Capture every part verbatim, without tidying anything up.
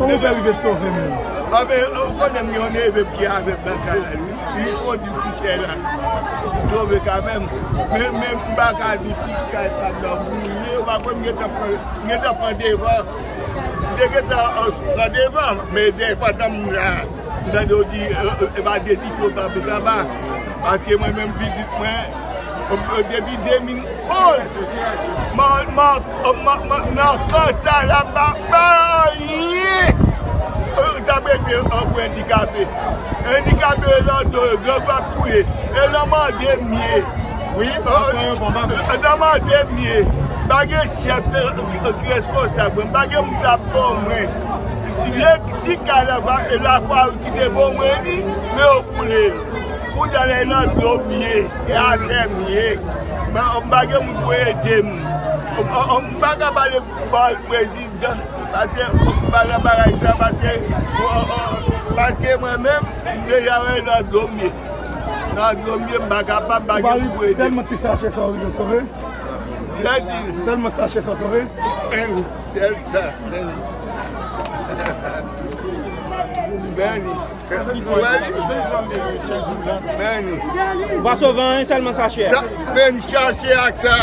Kòman w fè rive sove menm? Anben, ou konnen m gen yon neve ki avè m nan kay la, wi. Li kondi sou chè la. Sove kanmenm. Men, men m pa ka di si kay pa t nan boule, ou pa konn m gentan pran, m gentan pran devan. M te gentan, euh, pran devan, men dèyè pandan m la, m tande yo di, euh, euh, e pa de di yo pa bezwen ba. Paske mwen menm pitit mwen, depi de mil onz, m, m, m, m, nan kan sa la pa, pa anyen. Ou ta prete an pou andikape. Andikape yo nan do yo, grangou ap touye. E nan mande m ye. Wi, nan mande m ye. Pa gen chèf ki, ki responsab mwen. Pa gen moun k ap bon mwen. Ti, ti kay la, lakwa ki te bon mwen li, men yo boule l. Kounye a la, e nan dlo m ye, e atè m ye. M pa gen moun pou ede m. M pa ka pale mal prezidan, paske m pa nan bagay sa, paske, paske mwen menm, m deja wè nan dlo m ye. Nan dlo m ye, m pa kapab, m pa gen moun pou ede m. Sèlman ti sachè sa w rive sove? Sèlman sachè sa w sove? Meni, sèl sa, meni. Meni. Meni. Ou pa sove anyen, sèlman sachè a. Meni, sachè ak sa,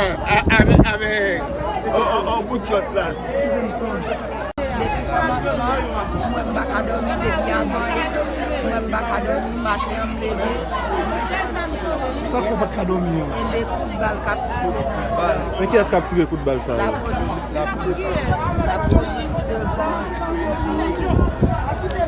avèk, avèk, o, o, o, bout chòt la. Depi kòmansman, mwen m pa ka dòmi depi avan yè. Mwen m pa ka dòmi, maten an m leve, mwen soti. Sa fè w pa t ka dòmi an? Enben, kout bal k ap tire nan kay la. Men kiyès k ap tire kout bal sa yo? Lapolis. Lapolis devan.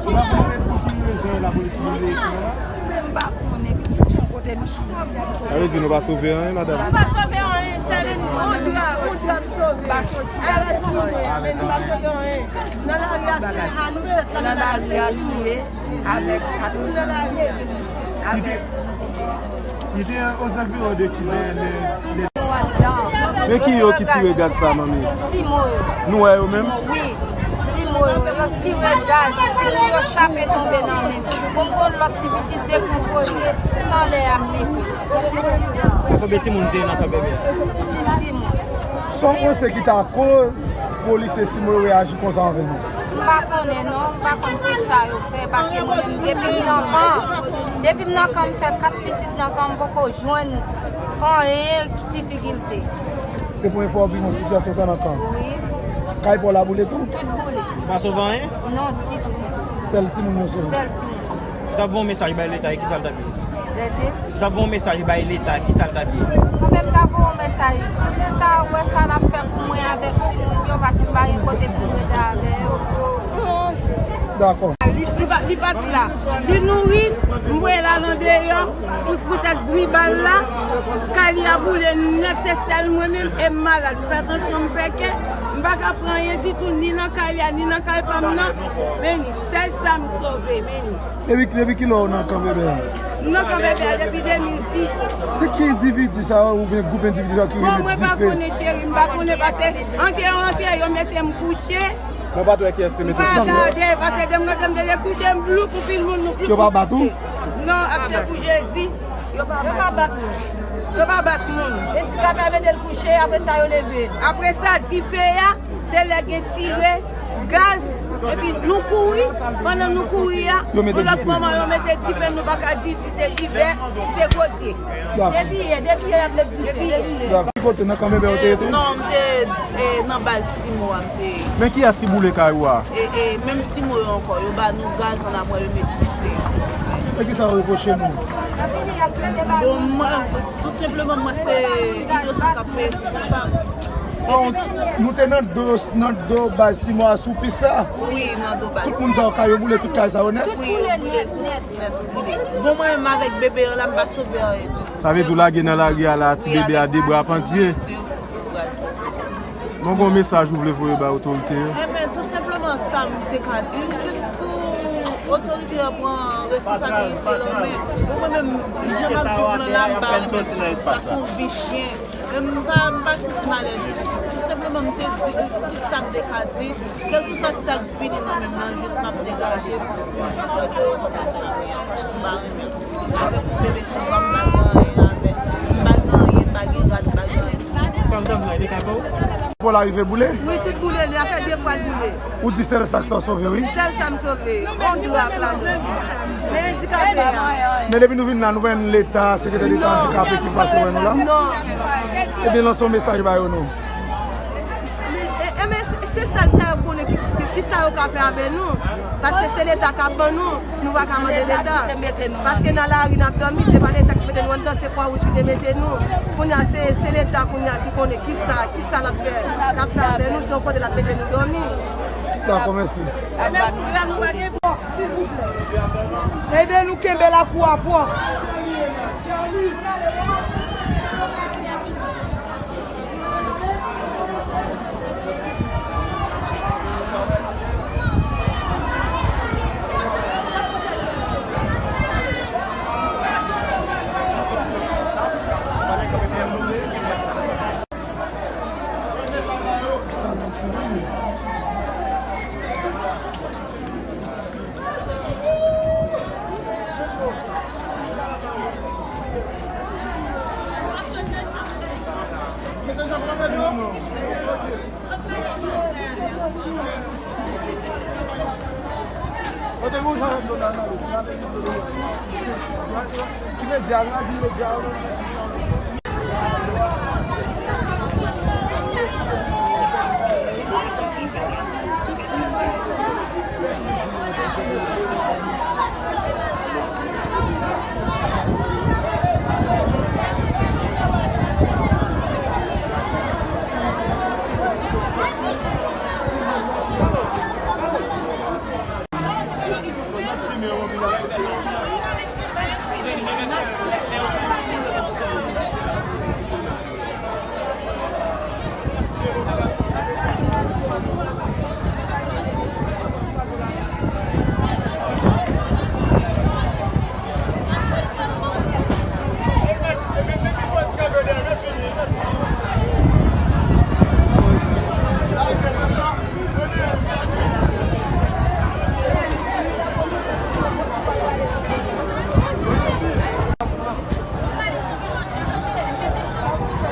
Ou pa konnen pou ki rezon lapolis vin veye kay la? Mwen m pa konnen, pitit yo kote m chita. Sa vle di nou pa sove anyen, madanm? Nou pa sove anyen, sèl yon dra, yon dra m sove. Pa soti. Nan lari a, se a nou sèt la, nan lari a nou ye. Avèk katouch. Avèk. Li te, li te ozanviwon de kilè lè, lè. Men ki yo ki tire gaz sa, manmi? Simo yo. Nou wè yo menm? Simo, wi. Simo yo, yo tire gaz, timoun yo chape tonbe nan men m. Bon, m gon lòt ti pitit dekonpoze, se anlè a m mete. Konbyen timoun te nan kan bebe a? Sis timoun. Sa w panse ki ta koz polisye Simo yo reyaji konsa anvè nou? M pa konnen non, m pa konn kisa yo fè, paske mwen menm depi m nan kan, depi m nan kan m fè kat pitit nan kan m poko jwenn anyen ki difikilte. Se premye fwa w viv yon sitiyasyon sa nan kan? Wi. Kay pa w la boule tou? Tout boule. Ou pa sove anyen? Non, ditou, ditou. Sèl timoun yo sove? Sèl timoun. Ou t ap voye yon mesaj bay Leta, e kisa l t ap ye? Lè di? Ou t ap voye yon mesaj bay Leta, kisa l t ap ye? Mwen menm, m t ap voye yon mesaj pou Leta wè sa l ap fè pou mwen avèk timoun yo, paske m pa gen kote pou m rete avè yo. Dakò. Li, li pa, li pa t la. Li nouri, m voye l al andeyò, pou, poutèt bri bal la. Kay li a boule nèt, se sèl mwen menm, e m malad. M fè tansyon, m fè kè. M pa ka pran anyen ditou, ni nan kay li a, ni nan kay pa m nan. Meni, sèl sa m sove, meni. Depi, depi kilè w nan kan bebe a? M nan kan bebe a depi de mil sis. Se ki endividi sa yo oubyen gwoup endividi sa yo ki rive dife? Bon, mwen pa konnen, cheri, m pa konnen, paske antre yo antre, yo mete m kouche. Mwen pa t wè kiyès te mete w kouche. M pa gade, paske depi m rantre m te dekouche, m ploup, anpil moun nou ploup. Yo pa bat ou? Non, ak se pou Jezi, yo pa bat. Yo pa bat moun. Yo pa bat moun. E ti papa mete l kouche, apre sa yo leve l. Apre sa, dife a, se lè gen tire gaz, epi nou kouri, pandan nou kouri a, yon lòt moman yo mete dife, nou pa ka di si se Jibè, si se Gotye. Depi yè, depi yè y ap met dife, depi yè. Ki kote, nan kan bebe ou te ye tou? Non, m te, e, nan baz Simo a m te ye. Men kiyès ki boule kay ou a? E, e, menm Simo yo ankò, yo ba nou gaz, annapre yo met dife. E kisa w repwoche nou? Bon, mwen, tou senpleman, mwen se inosan k ap peye pou koupab. Bon, nou te nan do, nan do baz Simo a sou pis la? Wi, nan do baz. Tout moun sa yo, kay yo boule, tout kay sa yo nèt? Wi, yo boule tout nèt, nèt, boule. Bon, mwen menm avèk bebe an la, m pa sove anyen ditou. Sa vle di w lage nan lari a la, ti bebe a de bra pandye. Bon, gon mesaj ou vle voye bay otorite yo? Enben, tou senpleman sa m te ka di, jis pou otorite yo pran responsabilite yo nan men. Bon, mwen menm, jan m ap viv lan la, m pa renmen ditou. Sa se yon vi chen. E m pa, m pa santi m alèz ditou. Tou senpleman, m te di tout sa m te ka di. Kèlkeswa sa k vini nan men m nan, jis m ap degaje pou, pou m di w kòman sa m ye a, paske m pa renmen. Avèk yon bebe sou bra m, m pa gen anyen avè l. M pa gen anyen, m pa gen rad, m pa gen anyen. Sa m t ap di la, e te ka fè w? Pò la rive boule? Wi, tout boule, li a fè de fwa l boule. Ou di sèl sa k sa w sove, wi? Sèl sa m sove, yon dra k ladan. Men andikape a. Men depi nou vin la, nou pa jwenn Leta, sekretè Deta andikape ki pase wè nou la? Non. Ebyen, lanse yon mesaj ba yo, non. E, e, men se, se sa, sa yo konnen ki, ki, ki sa yo ka fè avè nou. Paske se Leta k ap ban nou, nou pa ka mande Leta. Paske nan lari n ap dòmi, se pa Leta ki mete nou anndan, se Kwa Wouj ki te mete nou. Kounye a, se, se Leta kounye a ki konnen ki sa, ki sa l ap fè, l ap fè avè nou, se yon kote l ap mete nou dòmi. Dakò, mèsi. Ede nou kenbe lakou a pwòp.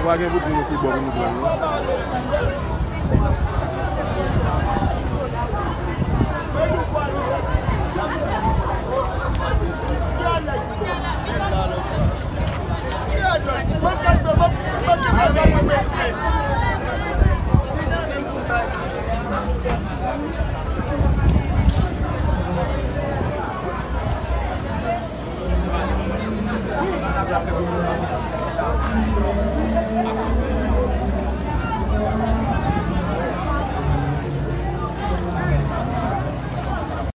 Ou pa gen pou di nou ki bò pou nou pran, non?